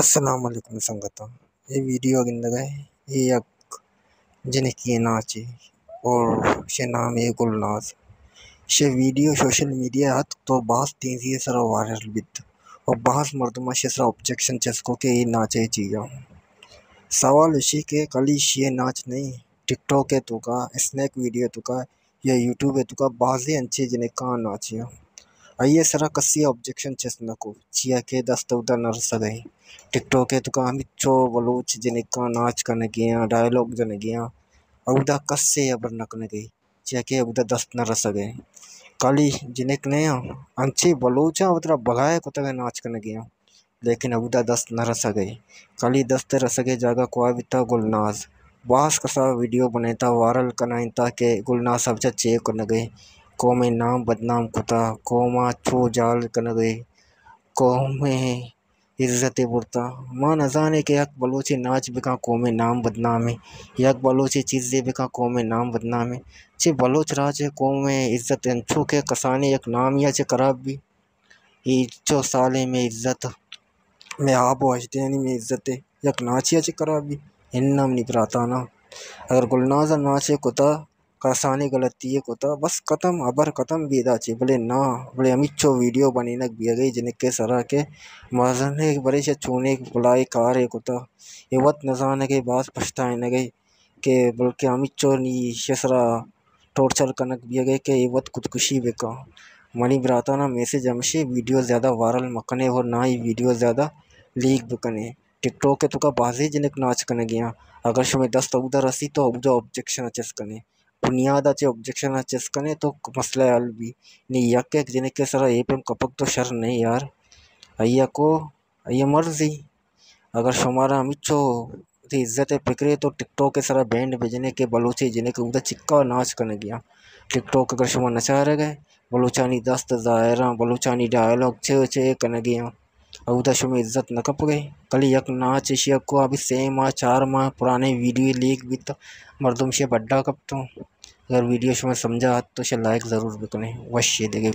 السلام علیکم سنگتاں، اے ویڈیو گندگ ءَ اے یک جنکے ءِ ناچے اور شے نام اے گلناز۔ شے ویڈیو سوشل میڈیا ءَ اتک تو باز تیزی ءِ سرا وائرل بیت اور باز مردماں شے سرا آبجیکشن چست کو کہ اے ناچے چیا۔ سوال اشی کہ کلی شے ناچ نہیں، ٹک ٹاک ءِ توکا، اسنیک ویڈیو ءِ توکا یا یوٹیوب ءِ توکا بازیں انچیں جنکاں ناچیاں۔ آئی ءِ سرا کسی آبجیکشن چست نہ کو، چیا کہ دست اودا نہ رسگ ءَ۔ ٹک ٹاک ءِ توکا ہمینچو بلوچ جنکاں ناچ کنگیاں، ڈائیلاگ جنگیاں، اودا کسے ہبر نہ کنگے، چیا کہ اودا دست نہ رسگ ءَ۔ کالی جنک نہ آں، انچیں بلوچاں وترا بگائے کتگ ءَ ناچ کنگیاں۔ لیکن اودا دست نہ رسگ ءَ۔ کالی دست ءِ رسگ ءِ جاگہ کوا بیتا گلناز۔ باز کسا ویڈیو بنائینتا، وائرل کنائینتا کہ گلناز صاحب چہ چے کنگ ءَ، قوم ءِ نام بدنام کتا، قوم ءَ چو جال کنگ ءَ، قوم ءِ عزت ءَ برتا۔ ما نزانیں کہ یک بلوچے ناچ بکن قوم ءِ نام بدنام ءَ، یک بلوچے چیزے بکن قوم ءِ نام بدنام ءَ۔ چہ بلوچ راج ءِ قوم ءِ عزت انچو کہ کسانیں یک نامی ءَ چہ خراب بی۔ اے چو سالیں مئے عزت، مئے آب و ہژدہانی مئے عزت ءَ یک ناچے ءَ چہ خراب بی؟ اناں منی براتاناں، اگر گلناز ءَ ناچے کتا، کسانیں غلطی یے کتا، بس ختم، ہبر ختم بیدا چے، بلے نا، بلے ہمینچو ویڈیو بنینگ بیگ ءَ جنک ءِ سرا کہ مزنیں برے شہ چونیں بلاہیں کارے کتا، اے وت نزانگ ءَ باز پشتائینگ ءَ کہ بلکہ ہمینچو نی ایشی ءِ سرا ٹارچر کنگ بیگ ءَ کہ اے وت خودکشی بکن۔ منی براتاناں میسج ہمشی، ویڈیو زیادہ وائرل مکنے اور نہ ہی ویڈیو زیادہ لیک بکنے۔ ٹک ٹاک ءِ توکا بازیں جنک ناچ کنگی آں۔ اگر شمے دست اودا رسی تو اودا آبجیکشن ءَ چست کنے۔ بنیاد ءَ چہ آبجیکشن ءَ چست کنے تو مسئلہ حل بی۔ نی یک یک جنک ءِ سرا اے پیم کپگ تو شر نہیں یار۔ آئی ءَ کو، آئی ءِ مرضی۔ اگر شمارا ہمینچو وتی عزت ءِ پکرے تو ٹک ٹاک ءِ سرا بینڈ بجنے کہ بلوچے جنک اودا چکا ناچ کنگی آں۔ ٹک ٹاک اگر شما نچارگ ءَ، بلوچانی دست ظاہراں، بلوچانی ڈائیلاگ چے چے کنگی آں، اودا شمے عزت نہ کپگ ءَ۔ کلی یک ناچ ایشی ءَ کو ابھی سے ماہ، چار ماہ پرانے ویڈیو لیک بیت، مردم شے بڈا کپتوں۔ اگر ویڈیو شما سمجھا ات تو شے لائک ضرور بکنے۔ وش دگہ